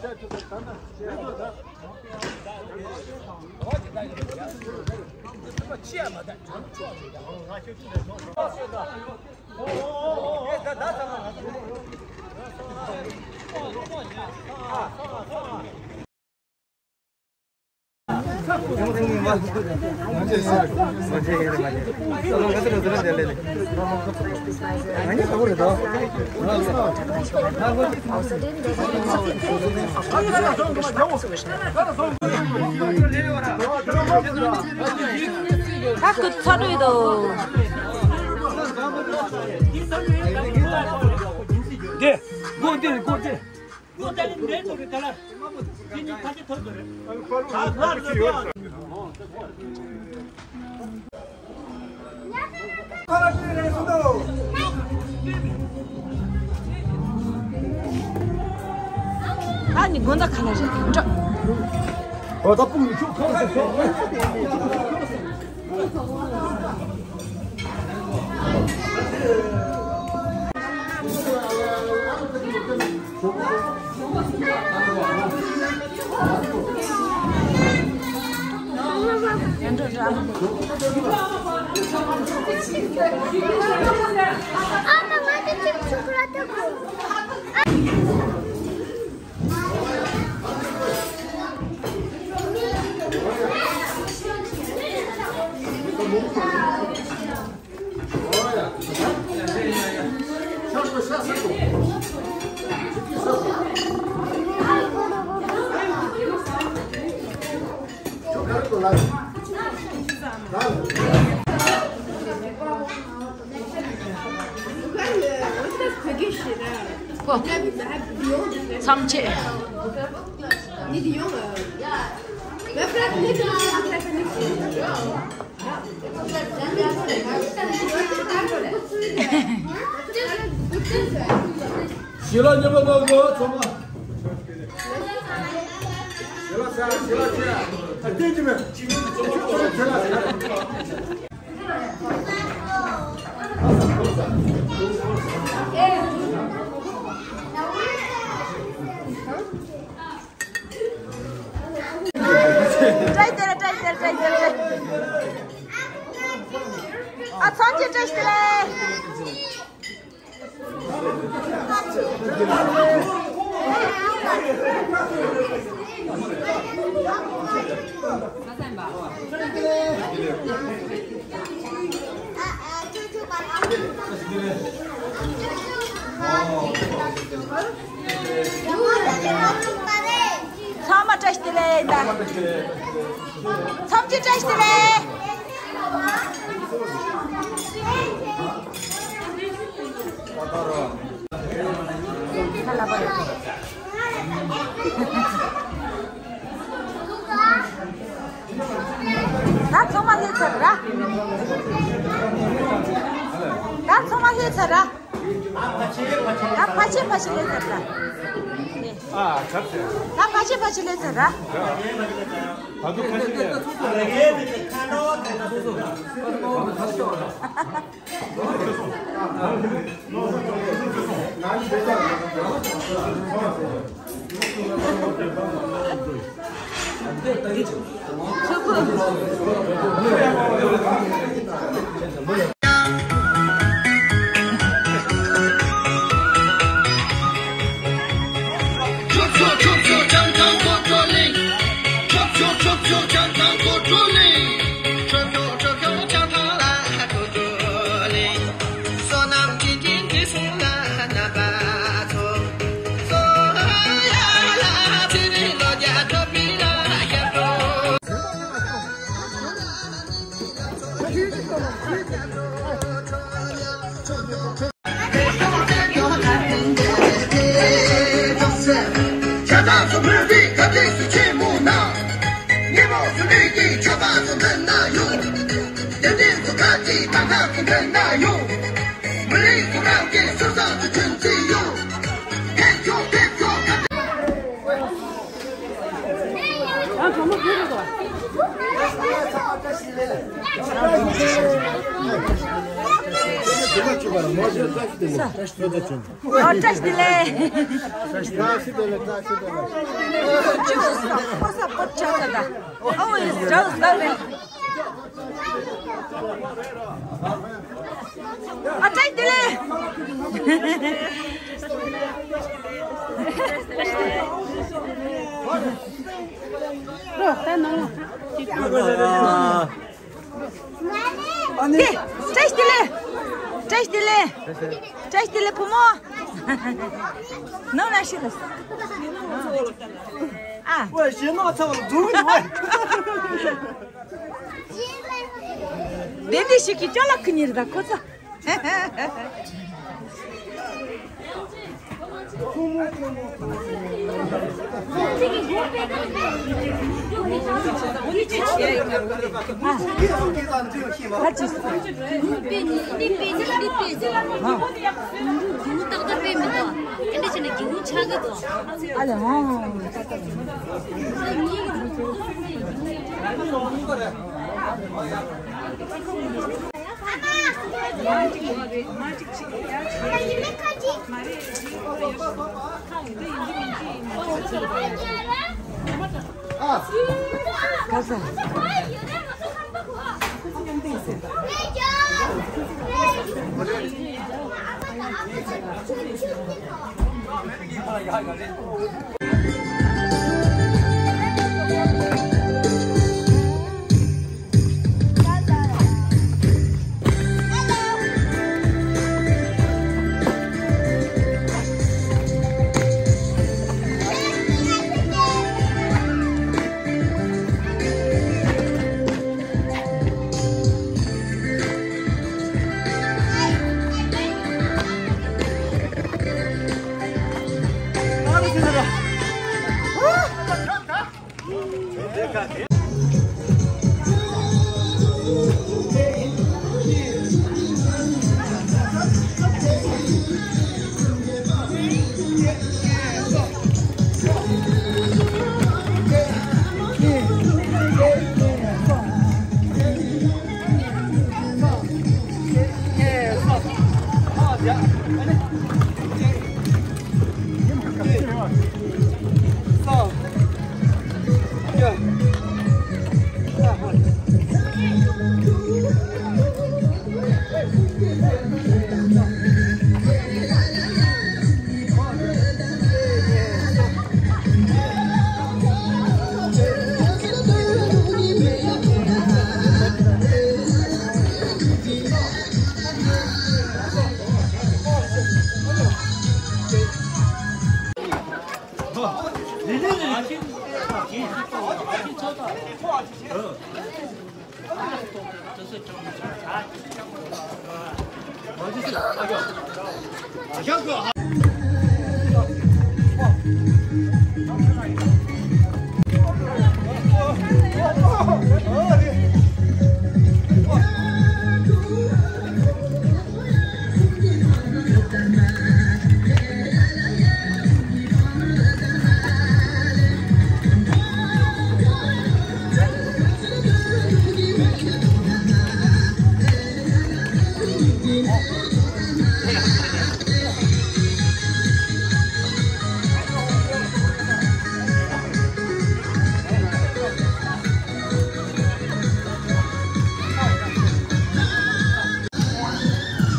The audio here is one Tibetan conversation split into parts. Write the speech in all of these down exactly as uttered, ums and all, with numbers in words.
ད་ཁོ་ཚ་དྲོད་དོ། དེ་སྒོ་དེ་སྒོ་དེ། སྒོ་དེ་ལ་མེད་དོ་རེད་ད་ལ། དེ་གཉིས་ཁ་ཆེ་ཐོབ་དོ་རེད། ད་ང་ལ་ཡོད། ཨ་ནི་དགོང་དག་ག་ལ་རེད་འགྲོ། ཨོ་ད་སྤུངས་ནས་ཁྱོད་ཁོང་ས་ཤོག་མཚམས་ཆད། ཞི་ལ་ཉི་མ་ནང་གི་ཚང་མ། ཞི་ལ་ས་ཞི་ལ་ཆེ། ཨ་བསྟན་གྱི་མེད། ཞི་ལ་ཆེ། བཀྲ་ཤིས་བདེ་ལེགས། བཀྲ་ཤིས་བདེ་ལེགས། བཀྲ་ཤིས་བདེ་ལེགས། ཨ་ཚང་གཅིག་བཀྲ་ཤིས་བདེ་ལེགས། ཚང་མ་བཀྲ་ཤིས་བདེ་ལེགས་ཡིན་ད། ཚང་མ་བཀྲ་ཤིས་བདེ་ལེགས། ད་ཚང་མ་སླེབས་ཚར་ར། ད་ཚང་མ་སླེབས་ཚར་ར། ད་ཕ་ཆེ་ཕ་ཆེ་སླེབས་ཚར་ར། ཨ་ཚར་ཚར། ད་ཕ་ཆེ་ཕ་ཆེ་སླེབས་ཚར་ར། ད་དུང་ཕ་ཆེ་སླེབས། ཨོ་བཀྲ་ཤིས་བདེ་ལེགས། ཁོ་ས་པོ་ཆ་ད་ད། ཨོ་ཡིས་ཇོ་ས་བེ། ཨ་བཀྲ་ཤིས་བདེ་ལེགས། རོ་ད་ནང་ལ། ཨ་ནི། དེ། བཀྲ་ཤིས་བདེ་ལེགས། བཀྲ་ཤིས་བདེ་ལེགས། བཀྲ་ཤིས་བདེ་ལེགས་བུ་མོ། ནང་ན་ཤི་རེད། ཨ། ཝེ་ཞེ་ནོ་ཚ་བ་འཛུགས་ཡོད། དེ་འདི་ཞིག་གིས་ཅོ་ལགས་ཁུ་ཉིར་ད་ཁོ་ཚོ།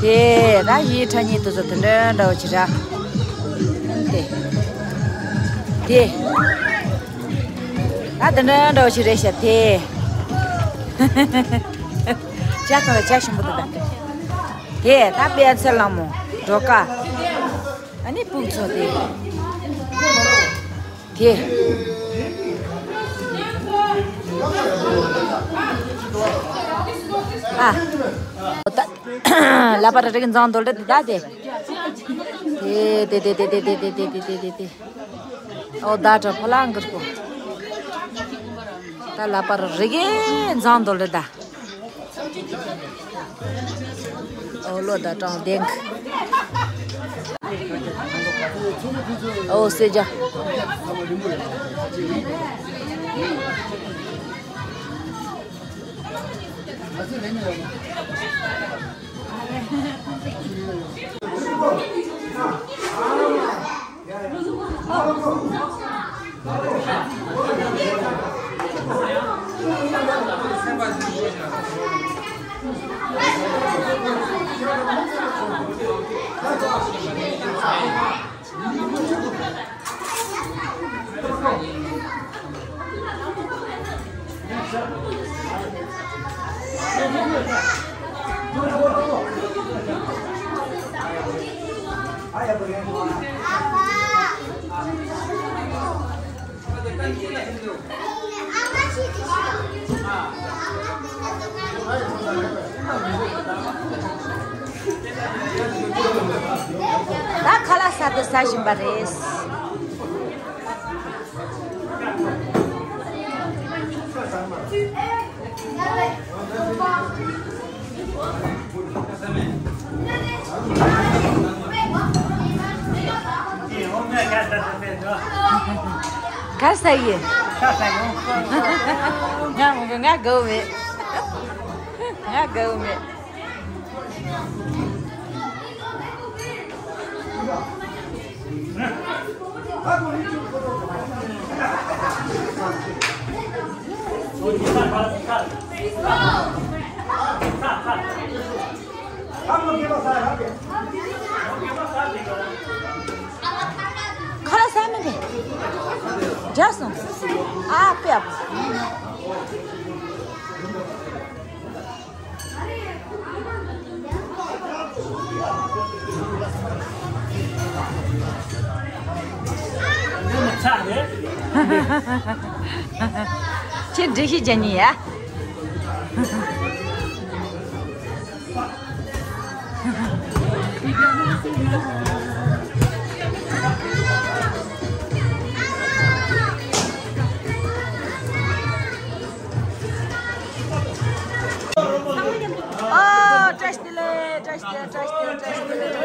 དེ་ད་ཡིག་ཕྲ་ཉིན་དུ་ཚོ་དེ་འདྲ་འདྲ་བོ་ཅིག་ར། དེ། དེ། ད་དེ་འདྲ་འདྲ་བོ་ཅིག་རེད་ཤག་དེ། ཇ་ཁང་ལ་ཇ་ཞིམ་པོ་འདུག་ད། དེ་ད་པད་ཚལ་ལ་མོ་འགྲོ་ཀ་ཨ་ནི་སྤུག་ཚོ་དེ། དེ། ཨ། ད། ལ་པ་ར་རིག་འཛང་འདོད་འདྲ་དེ་ད་དེ། དེ་དེ་དེ། ཨོ་ད་དྲ་ཕ་ལང་གིར་གོ། ད་ལ་པ་ར་རིག་འཛང་འདོད་འདྲ་ད། ཨོ་ལོ་ད་དྲང་དེང་། ཨོ་སེ་ཇ། ད་ཁ་ལག་ཟ་དུ་ཟ་བཞིན་པ་རེད། ག་ས་ཡི། ང་མི་དགོས། ང་དགའ་བོ་མེད། ང་དགའ་བོ་མེད། ཁ་ལག་ཟ་མི་འདུག་འཇགས་སོང་། ཨ་ཕ། ཁྱེད་འགྲེལ་བཤད་རྒྱག་མཁན་ཡ། ཨོ། བཀྲ་ཤིས་བདེ་ལེགས། བཀྲ་ཤིས་བདེ་ལེགས། བཀྲ་ཤིས་བདེ་ལེགས། བཀྲ་ཤིས་བདེ་ལེགས།